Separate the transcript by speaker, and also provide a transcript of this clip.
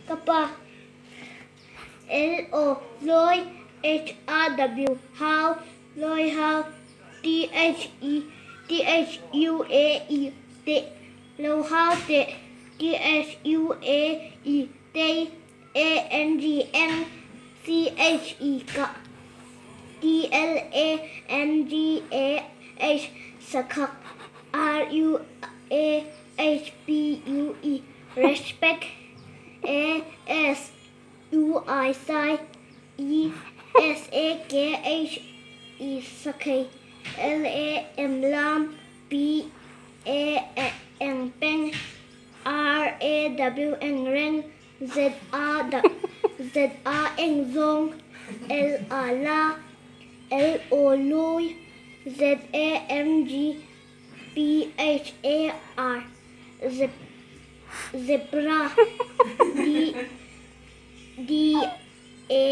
Speaker 1: Ka pa L O Lawi H A W Hau Lawi Hau T H E T H U A E Teh Lo Hau Teh T H U A E Tei A N G Eng C H E Kah T L A N G A H Sakhak R U A H P U E Respect A S U I Sai E S A K H E Sakhei L A M Lam P A Eng Peng R A W Eng Reng Z A Z A Eng Zawng L A La L O Lui Z A M G P H A R Zebra D D A.